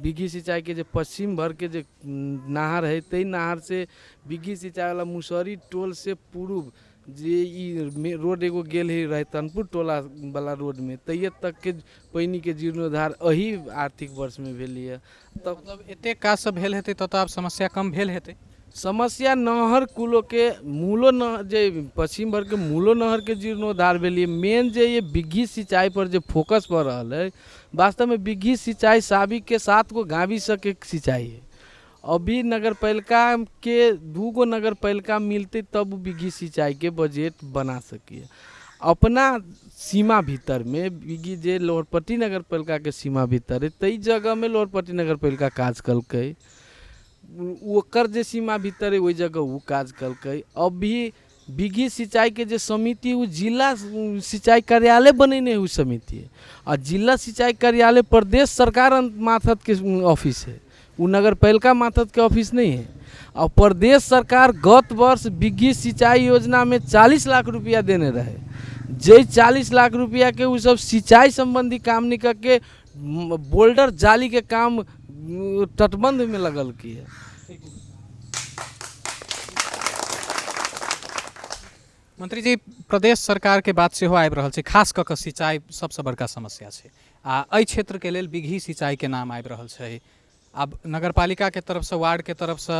बिघी सिंचाइके जे पश्चिम भरके जे नहर हइ ताहि नहरसँ बिघी सिंचाइवला मुसहरी टोलसँ पूर्व जे ई रोड एगो गेल हइ रतनपुर टोला वाला रोडमे तैये तकके पानिके जीर्णोद्धार एहि आर्थिक वर्षमे भेलैए। तब मतलब एतेक काज सब भेल हेतै तब तऽ आब समस्या कम भेल हेतै? समस्या नहर कुलोके मूलो नहर जे पश्चिम भरके मूलो नहरके जीर्णोद्धार भेलियै। मेन जे ये बिघी सिंचाइ पर जे फोकस भऽ रहल है, वास्तवमे बिघी सिंचाइ साबिकके 7 गो गावी सबके सिंचाइ है। अभी नगरपालिका के 2 गो नगरपालिका मिलतै तब बिघी सिंचाइके बजट बना सकैए। अपना सीमा भीतरमे बिघी जे लोहरपट्टी नगरपालिकाके सीमा भीतर है ताहि जगहमे लोहरपट्टी नगरपालिका काज कलकै, ओकर जे सीमा भीतर है ओहि जगह ओ काज कलकै। अभी बिघी सिंचाइके जे समिति ओ जिला सिंचाई कार्यालय बनेने है ओ समिति, आ जिला सिंचाई कार्यालय प्रदेश सरकार माथतके ऑफिस है, ओ नगरपालिका माथतके ऑफिस नहीं है। और प्रदेश सरकार गत वर्ष बिघी सिंचाई योजनामे 40 लाख रुपया देने रहे, जे 40 लाख रुपया के ओ सब सिंचाई संबंधी काम नहीं करके बोल्डर जाली के काम तटबंध में लगल की है। मंत्री जी, प्रदेश सरकार के बात सेहो आबि रहल छै, खास कऽ कऽ सिंचाई सबसँ बड़का समस्या छै आ एहि क्षेत्रके लेल बिघी सिंचाईके नाम आबि रहल छै। आब नगरपालिकाके तरफसँ वार्डके तरफसँ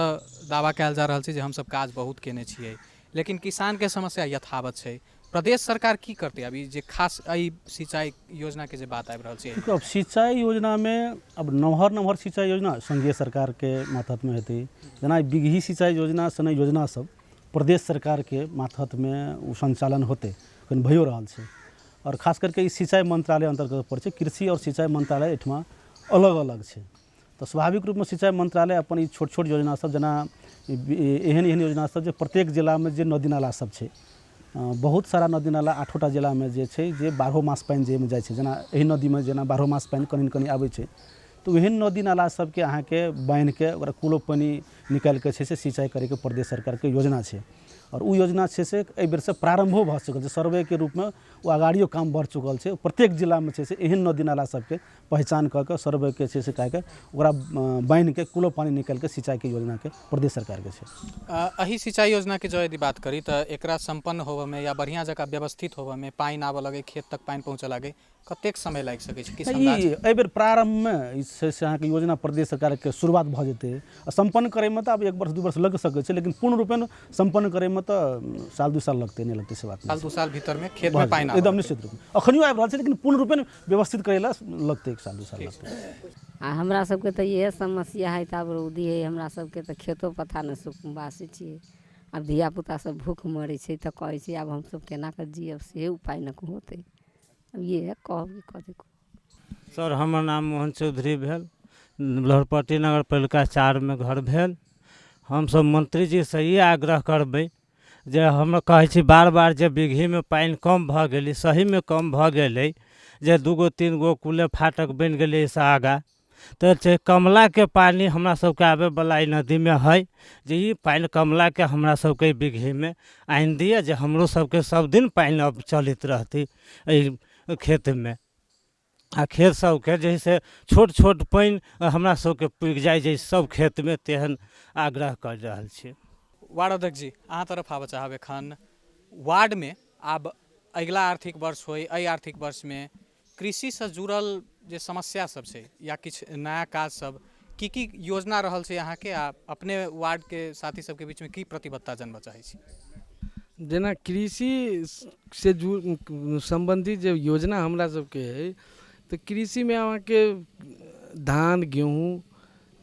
दावा कयल जा रहल छै जे हमसब काज बहुत केने छियै, लेकिन किसानके समस्या यथावत छै। प्रदेश सरकार की करतै अभी जे खास एहि सिंचाई योजनाके जे बात आबि रहल छै? अब सिंचाई योजनामे अब नमहर नमहर सिंचाई योजना संघीय सरकारके मातहतमे हेतै, जेना बिघी सिंचाई योजना सन योजना सब प्रदेश सरकारके मातहतमे ओ सञ्चालन होतै, एखन भइयो रहल छै। आओर खास करके ई सिंचाई मंत्रालय अन्तर्गत पड़ै छै, कृषि आओर सिंचाई मंत्रालय एहिठमा अलग अलग छै, तऽ स्वाभाविक रूपमे सिंचाई मंत्रालय अपन ई छोट छोट योजना सब जेना एहन एहन योजना सब जे प्रत्येक जिलामे जे नदी नाला सब छै, बहुत सारा नदी नाला 8टा जिलामे जे छै जे 12 मास पानि जाहिमे जाइ छै, जेना एहि नदीमे जेना 12 मास पानि कनि कनि आबै छै, तऽ ओहन नदी नाला सबके अहाँके बान्हिके ओकरा कुलो पानि निकालिके छै से सिंचाइ करैके प्रदेश सरकारके योजना छै। आओर ओ योजना छै से एहि बेरसँ प्रारम्भो भऽ चुकल छै, सर्वेके रूपमे ओ अगाड़ियो काम बढ़ि चुकल छै। प्रत्येक जिलामे छै से एहन नदी नाला सबके पहिचान कऽ कऽ सर्वेके छै से कए कऽ ओकरा बान्हिके कुलो पानि निकालिके सिंचाइके योजनाके प्रदेश सरकारके छै। एहि सिंचाई योजनाके जँ यदि बात करी तऽ एकरा सम्पन्न होबऽमे या बढ़िआँ जकाँ व्यवस्थित होबऽमे, पानि आबऽ लगै, खेत तक पानि पहुँचऽ लागै, कतेक समय लागि सकै छै? किछु ई अन्दाज? एहिबेर प्रारम्भमे ई छै से अहाँके योजना प्रदेश सरकारके शुरुआत भऽ जेतै आ सम्पन्न करैमे तऽ आब 1 वर्ष 2 वर्ष लागि सकै छै, लेकिन पूर्ण रूपेण सम्पन्न करैमे तऽ साल 2 साल लगतै, नहि लगतै से बात नहि। साल 2 साल भीतरमे खेतमे पानि आबऽ एकदम लगतै। निश्चित रूपमे अखनियो आबि रहल छै, लेकिन पूर्ण रूपेण व्यवस्थित करै लए लगतै 1 साल 2 साल लगतै। आ हमरा सबके तऽ इएह समस्या हइ, तऽ आब रौदी हइ, हमरा सबके तऽ खेतो पथार नहि सुखबासी छियै। आब धियापुता सब भूख मरै छै तऽ कहै छै आब हमसब केना कऽ जियब, से उपाय नहि होतै। आब इएह कहब कि कथी कहब। सर, हमर नाम मोहन चौधरी भेल, लोहरपट्टी नगर पालिका 4 मे घर भेल। हमसब मंत्रीजीसँ ई आग्रह करबै जे हम कहै छी बार बार जे बिगहीमे पानि कम भऽ गेलै, सहीमे कम भऽ गेलै, जे 2 गो 3 गो कुले फाटक बनि गेलै एहिसँ आगाँ, तऽ छै कमलाके पानि हमरा सबके आबैवला एहि नदीमे हइ, जे ई पानि कमलाके हमरा सबके बिगहीमे आनि दिअ, जे हमरो सबके सबदिन पानि अब चलैत रहतै एहि खेतमे। आ खेत सबके जे हइ से छोट छोट पानि हमरा सबके पुगि जाइ जे सब खेतमे, तेहन आग्रह कऽ रहल छी। वार्ड अध्यक्ष जी, अहाँ तरफ आबऽ चाहब। एखन वार्डमे आब अगिला आर्थिक वर्ष होइ, एहि आर्थिक वर्षमे कृषिसँ जुड़ल जे समस्या सब छै या किछु नया काज सब, की की योजना रहल छै अहाँके, आ अपने वार्डके साथी सबके बीचमे की प्रतिबद्धता जनबऽ चाहै छी? जेना कृषि से सम्बन्धित जे योजना हमरा सबके हइ, तऽ कृषिमे अहाँके धान गेहूँ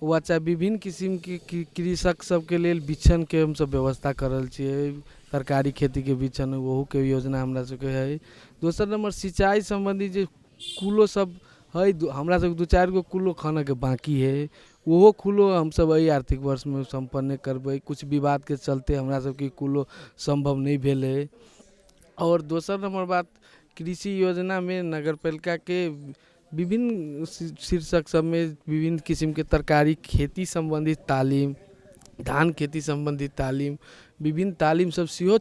वा चाहे विभिन्न किसिमके कृषक सबके लेल बिछनके हमसब व्यवस्था कऽ रहल छियै। तरकारी खेतीके बिछन ओहूके योजना हमरा सबके हइ। दोसर नम्बर सिंचाइ सम्बन्धी जे कुलो सब हइ, हमरा सबके 2-4 गो कुलो खनऽके बाँकी हइ, ओहो कुलो हमसब एहि आर्थिक वर्षमे सम्पन्न करबै। किछु विवादके चलते हमरा सबके कुलो सम्भव नहि भेलै। आओर दोसर नम्बर बात, कृषि योजनामे नगरपालिकाके विभिन्न शीर्षक सबमे विभिन्न किसिमके तरकारी खेती सम्बन्धित तालिम, धान खेती सम्बन्धित तालिम, विभिन्न तालिम सब सेहो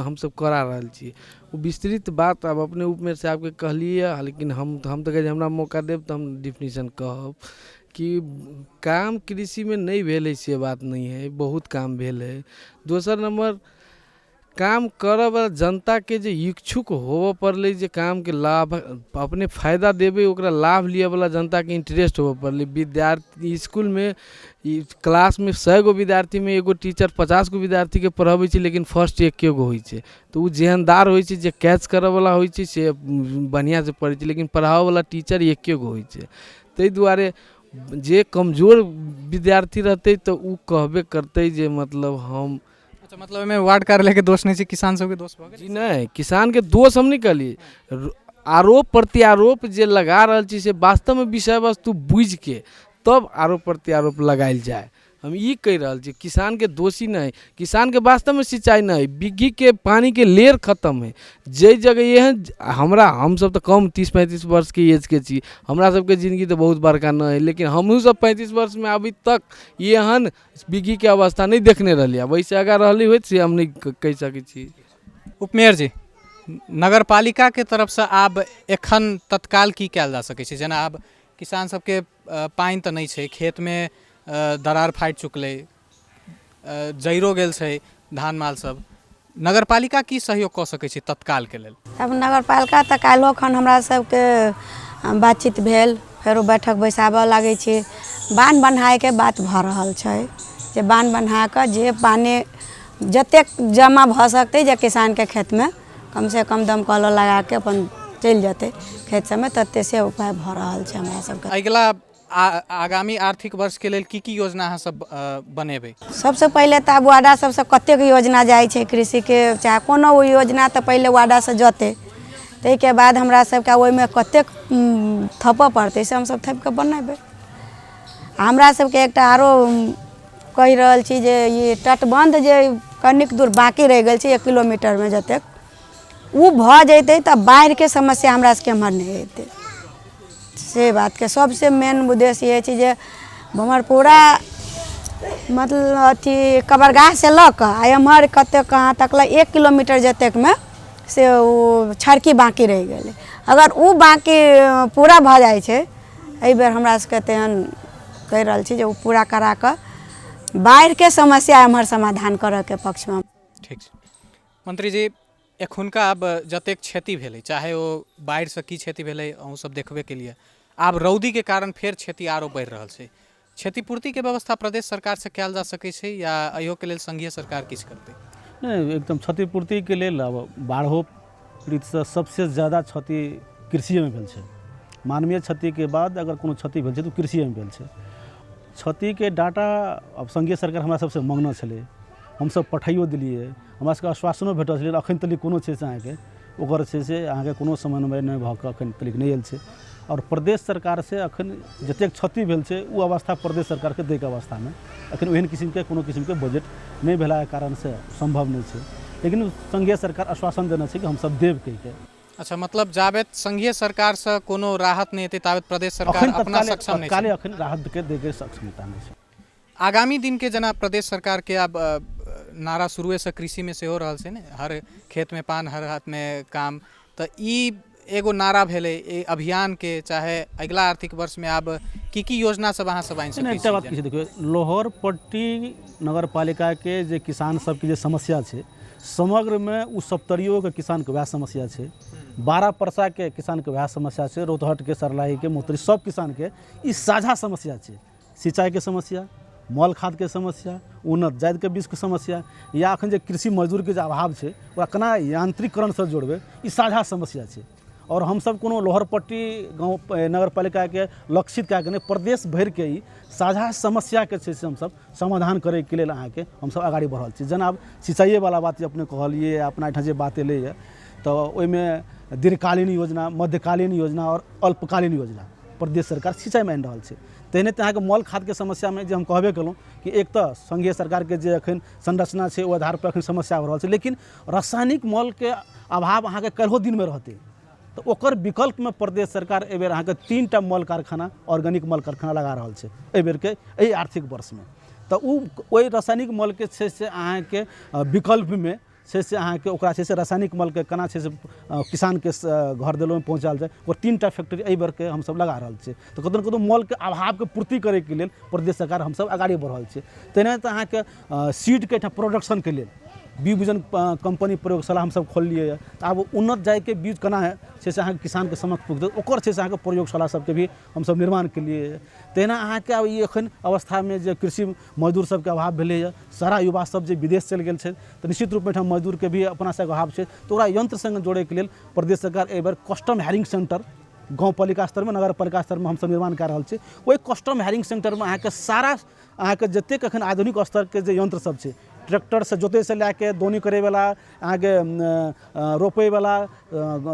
हमसब करा रहल छी। ओ विस्तृत बात आब अपने उपमेयर साहबके कहलियै, लेकिन हम तऽ कहै छी हमरा मौका देब तऽ हम डिफिनीशन कहब कि काम कृषिमे नहि भेल हइ से बात नहि हइ, बहुत काम भेल हइ। दोसर नम्बर काम करऽवला जनताके जे इच्छुक होबऽ पड़लै, जे कामके लाभ अपने फायदा देबै, ओकरा लाभ लिअवला जनताके इन्टरेस्ट होबऽ पड़लै। विद्यार्थी इसकुलमे ई क्लासमे 100 गो विद्यार्थीमे एगो टीचर 50 गो विद्यार्थीके पढ़बै छै, लेकिन फर्स्ट एके गो होइ छै। तऽ ओ जेहनदार होइ छै, जे कैच करऽवला होइ छै से बढ़िआँसँ पढ़ै छै, लेकिन पढ़ाबऽवला टीचर एके गो होइ छै। ताहि दुआरे जे कमजोर विद्यार्थी रहतै तऽ ओ कहबे करतै जे मतलब हम अच्छा, मतलब एहिमे वार्ड कार्यालयके दोष नहि छै, किसान सबके दोष भऽ गेल? जी नहि, किसानके दोष हम नहि कहलियै। आरोप प्रत्यारोप जे लगा रहल छी से वास्तवमे विषय वस्तु बुझिके तब आरोप प्रत्यारोप लगायल जाय। हम ई कहि रहल छी किसानके दोषी नहि, किसानके वास्तवमे सिंचाइ नहि, बिग्घीके पानिके लेयर खतम हइ जाहि जगह। एहन हमरा हमसब तऽ कम 30-35 वर्षके एजके छी, हमरा सबके जिनगी तऽ बहुत बड़का नहि हइ, लेकिन हमहूँ सब 35 वर्षमे अभी तक एहन बिग्घीके अवस्था नहि देखने रहलियै। ओहिसँ आगाँ रहलै होइत से हम नहि कहि सकै छी। उपमेयर जी, नगरपालिकाके तरफसँ आब एखन तत्काल की कयल जा सकै छै? जेना आब किसान सबके पानि तऽ नहि छै, खेतमे दरार फाटि चुकलै, जरिओ गेल छै धान माल सब, नगरपालिका की सहयोग कऽ सकै छै तत्कालके लेल? तब नगरपालिका तऽ काल्हिओ खन हमरा सबके बातचीत भेल, फेरो बैठक बैसाबऽ लागै छी। बान्ह बन्हाइके बात भऽ रहल छै, जे बान्ह बन्हा कऽ जे पानि जतेक जमा भऽ सकतै जे किसानके खेतमे कमसँ कम दमकलो लगाके अपन चलि जेतै खेत सबमे, तते से उपाय भऽ रहल छै हमरा सबके। अगिला आगामी आर्थिक वर्षके लेल की की योजना अहाँ सब बनेबै? सबसँ पहिले तऽ आब वार्डा सबसँ कतेक योजना जाइ छै कृषिके, चाहे कोनो योजना तऽ पहिले वार्डासँ जतै, ताहिके बाद हमरा सबके ओहिमे कतेक थपऽ पड़तै से हमसब थपिकऽ बनेबै। हमरा सबके एकटा आरो कहि रहल छी जे ई तटबन्ध जे कनिक दूर बाँकी रहि गेल छै 1 किलोमीटरमे जतेक, ओ भऽ जेतै तऽ बाढ़िके समस्या हमरा सबके एम्हर नहि हेतै। से बातके सबसँ मेन उद्देश्य इएह छै जे भमरपुरा मतलब अथी कबरगाहसँ लऽ कऽ आ एम्हर कतेक कहाँ तक लए 1 किलोमीटर जतेकमे से ओ छड़की बाँकी रहि गेलै। अगर ओ बाँकी पूरा भऽ जाइ छै एहिबेर हमरा सबके तेहन कहि रहल छी जे ओ पूरा करा कऽ बाढ़िके समस्या एम्हर समाधान करऽके पक्षमे। ठीक छै मंत्री जी, एखुनका आब जतेक क्षति भेलै, चाहे ओ बाढ़िसँ की क्षति भेलै अहूँ सब देखबे केलियै, आब रौदीके कारण फेर क्षति आरो बढ़ि रहल छै, क्षतिपूर्तिके व्यवस्था प्रदेश सरकारसँ कयल जा सकै छै या अहियोके लेल संघीय सरकार किछु करतै? नहि, एकदम क्षतिपूर्तिके लेल आब बाढ़ो पीड़ितसँ सबसँ ज्यादा क्षति कृषिएमे भेल छै। मानवीय क्षतिके बाद अगर कोनो क्षति भेल छै तऽ ओ कृषिएमे भेल छै। क्षतिके डाटा आब संघीय सरकार हमरा सबसँ मङ्गने छलै, हमसब पठाइयो देलियै, हमरा सबके आश्वासनो भेटल छलै, अखन तक कोनो छै से अहाँके ओकर छै से अहाँके कोनो समन्वय नहि भऽ कऽ अखन तक नहि आयल छै। आओर प्रदेश सरकारसँ अखन जतेक क्षति भेल छै ओ अवस्था प्रदेश सरकारके दैके अवस्थामे अखन ओहन किसिमके कोनो किसिमके बजट नहि भेलाके कारणसँ सम्भव नहि छै, लेकिन संघीय सरकार आश्वासन देने छै कि हमसब देब कहिके। अच्छा, मतलब जाबेत संघीय सरकारसँ कोनो राहत नहि एतै ताबेत प्रदेश सरकार अपना सक्षम नहि छै। तत्काले अखन राहतके दैके सक्षमता नहि छै। आगामी दिनके जेना प्रदेश सरकारके आब नारा शुरुएसँ कृषिमे सेहो रहल छै ने, हर खेतमे पान हर हाथमे काम, तऽ ई एगो नारा भेलै एहि अभियानके, चाहे अगिला आर्थिक वर्षमे आब की की योजना सब अहाँ सब आनि सकै छी? एकटा बात की छै, देखियौ लोहरपट्टी नगरपालिकाके जे किसान सबके जे समस्या छै समग्रमे ओ सप्तरियोके किसानके वएह समस्या छै, 12 परसाके किसानके वएह समस्या छै, रौतहटके, सरलाहीके, मोतरी सब किसानके ई साझा समस्या छै। सिंचाइके समस्या, मल खादके समस्या, उन्नत जातिके बीजके समस्या, या एखन जे कृषि मजदूरके जे अभाव छै ओकरा केना यांत्रिकरणसँ जोड़बै, ई साझा समस्या छै। आओर हमसब कोनो लोहरपट्टी गाँव नगरपालिकाके लक्षित कए कऽ नहि, प्रदेश भरिके ई साझा समस्याके छै से हमसब समाधान करैके लेल अहाँके हमसब अगाड़ी बढ़ल छी। जेना आब सिंचाइएवला बात जे अपने कहलियै, अपना एहिठाम जे बात एलैए तऽ ओहिमे दीर्घकालीन योजना, मध्यकालीन योजना आओर अल्पकालीन योजना प्रदेश सरकार सिंचाइमे आनि रहल छै। तेहने तऽ अहाँके मल खादके समस्यामे जे हम कहबे केलहुँ कि एक तऽ संघीय सरकारके जे एखन संरचना छै ओहि आधारपर एखन समस्या भऽ रहल छै, लेकिन रासायनिक मलके अभाव अहाँके काल्हिओ दिनमे रहतै तऽ ओकर विकल्पमे प्रदेश सरकार एहिबेर अहाँके 3टा मल कारखाना, ऑर्गेनिक मल कारखाना लगा रहल छै एहिबेरके एहि आर्थिक वर्षमे। तऽ ओ ओहि रासायनिक मलके छै से अहाँके विकल्पमे छै से अहाँके ओकरा छै से रासायनिक मलके केना छै से किसानके घर देलोमे पहुँचायल जाय, ओ 3टा फैक्ट्री एहि बेरके हमसब लगा रहल छियै। तऽ कतहु ने कतहु मलके अभावके पूर्ति करैके लेल प्रदेश सरकार हमसब अगाड़ी बढ़ल छियै। तेनाहिते तऽ अहाँके सीडके एहिठाम प्रोडक्शनके लेल बीज बीजन कम्पनी प्रयोगशाला हमसब खोललियै यऽ, तऽ आब उन्नत जातिके बीज केना छै से अहाँके किसानके समक्ष पुगतै, ओकर छै से अहाँके प्रयोगशाला सबके भी हमसब निर्माण केलियै यऽ। तहिना अहाँके आब ई एखन अवस्थामे जे कृषि मजदूर सबके अभाव भेलैए, सारा युवा सब जे विदेश चलि गेल छै तऽ निश्चित रूपमे एहिठाम मजदूरके भी अपना सबके अभाव छै, तऽ ओकरा यन्त्र सङ्गे जोड़ैके लेल प्रदेश सरकार एहिबेर कस्टम हायरिंग सेन्टर गाँवपालिका स्तरमे, नगरपालिका स्तरमे हमसब निर्माण कए रहल छी। ओहि कस्टम हायरिंग सेन्टरमे अहाँके सारा अहाँके जतेक एखन आधुनिक स्तरके जे यन्त्र सब छै, ट्रैक्टरसँ जोतैसँ लए कऽ दौनी करैवला, अहाँके रोपैवला,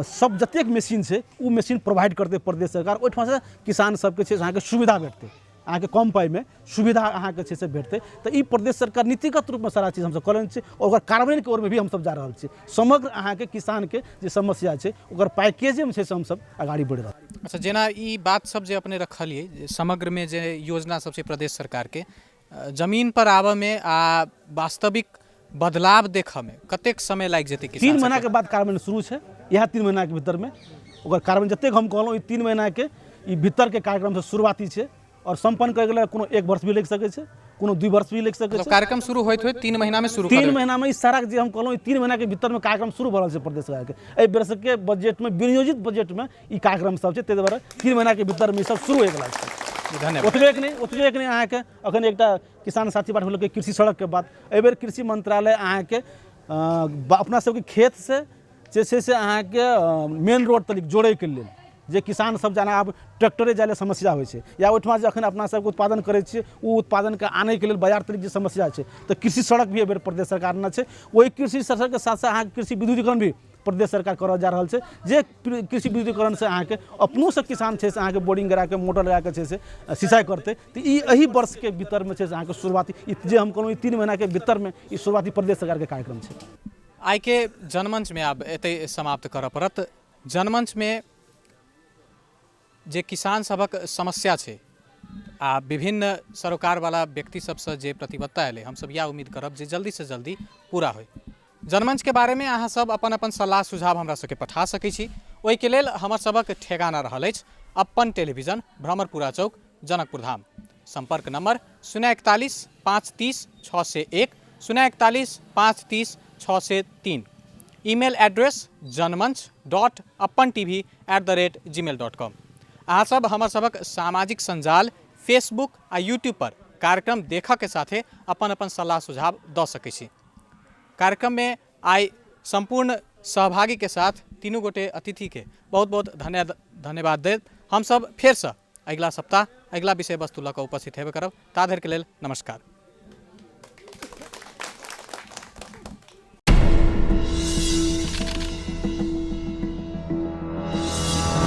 सब जतेक मशीन छै ओ मशीन प्रोवाइड करतै प्रदेश सरकार। ओहिठमासँ किसान सबके छै से अहाँके सुविधा भेटतै, अहाँके कम पाइमे सुविधा अहाँके छै से भेटतै। तऽ ई प्रदेश सरकार नीतिगत रूपमे सारा चीज हमसब कऽ लेने छी आओर ओकर कार्यान्वयनके ओरमे भी हमसब जा रहल छी। समग्र अहाँके किसानके जे समस्या छै ओकर पैकेजेमे छै से हमसब अगाड़ी बढ़ि रहल छी। अच्छा, जेना ई बात सब जे अपने रखलियै समग्रमे जे योजना सब छै प्रदेश सरकारके, जमीन पर आबऽमे आ वास्तविक बदलाव देखऽमे कतेक समय लागि जेतै किसान 3 महीनाके बाद कार्यान्वयन शुरू छै, इएह 3 महीनाके भीतरमे ओकर कार्यान्वयन जतेक हम कहलहुँ ई 3 महीनाके ई भीतरके कार्यक्रमसँ शुरुआती छै आओर सम्पन्न करैके लेल कोनो 1 वर्ष भी लागि सकै छै, कोनो 2 वर्ष भी लागि सकै छै। कार्यक्रम शुरू होइत होइत 3 महीनामे शुरू 3 महीनामे ई सारा जे हम कहलहुँ ई 3 महीनाके भीतरमे कार्यक्रम शुरू भऽ रहल छै प्रदेश सरकारके। एहि वर्षके बजटमे, विनियोजित बजटमे ई कार्यक्रम सब छै, ताहि दुआरे 3 महीनाके भीतरमे ई सब शुरू होइवला छै। धन्यवाद। ओतबे नहि अहाँके अखन एकटा किसान साथी बात भेल कृषि सड़कके बात, एहिबेर कृषि मंत्रालय अहाँके अपना सबके खेतसँ जे छै से अहाँके मेन रोड तक जोड़ैके लेल जे किसान सब जेना आब ट्रैक्टरे जाइ लए समस्या होइ छै या ओहिठमा जे अखन अपना सबके उत्पादन करै छियै ओ उत्पादनके आनैके लेल बाजार तक जे समस्या छै तऽ कृषि सड़क भी एहिबेर प्रदेश सरकार ने छै। ओहि कृषि सड़कके साथ साथ अहाँके कृषि विद्युतीकरण भी प्रदेश सरकार करऽ जा रहल छै, जे कृषि विद्युतीकरणसँ अहाँके अपनोसँ किसान छै से अहाँके बोरिंग गराके मोटर लगाके छै से सिंचाइ करतै। तऽ ई एहि वर्षके भीतरमे छै से अहाँके शुरुआती ई जे हम कहलहुँ ई 3 महीनाके भीतरमे ई शुरुआती प्रदेश सरकारके कार्यक्रम छै। आइके जनमञ्चमे आब एतहि समाप्त करऽ पड़त। जनमञ्चमे जे किसान सभक समस्या छै आ विभिन्न सरोकारवाला व्यक्ति सबसँ जे प्रतिबद्धता एलै, हमसब इएह उम्मीद करब जे जल्दीसँ जल्दी पूरा होइ। जनमंचके बारेमे अहाँ सब अपन अपन सलाह सुझाव हमरा सबके पठा सकै छी। ओहिके लेल हमर सबक ठेगाना रहल अछि अपन टेलीविजन, भ्रमरपुरा चौक, जनकपुर धाम। सम्पर्क नम्बर 041 530 601, 041 530 603। Email address janmanch.apantv@gmail.com। अहाँ सब हमर सबक सामाजिक सञ्जाल फेसबुक आ यूट्यूब पर कार्यक्रम देखऽके साथे अपन अपन सलाह सुझाव दऽ सकै छी। कार्यक्रम में आइ सम्पूर्ण सहभागी के साथ तीनू गोटे अतिथि के बहुत बहुत धन्यवाद दैत हमसब फेरसँ अगिला सप्ताह अगिला विषय वस्तु लऽ कऽ उपस्थित हेबे करब। ता धरिके लेल नमस्कार।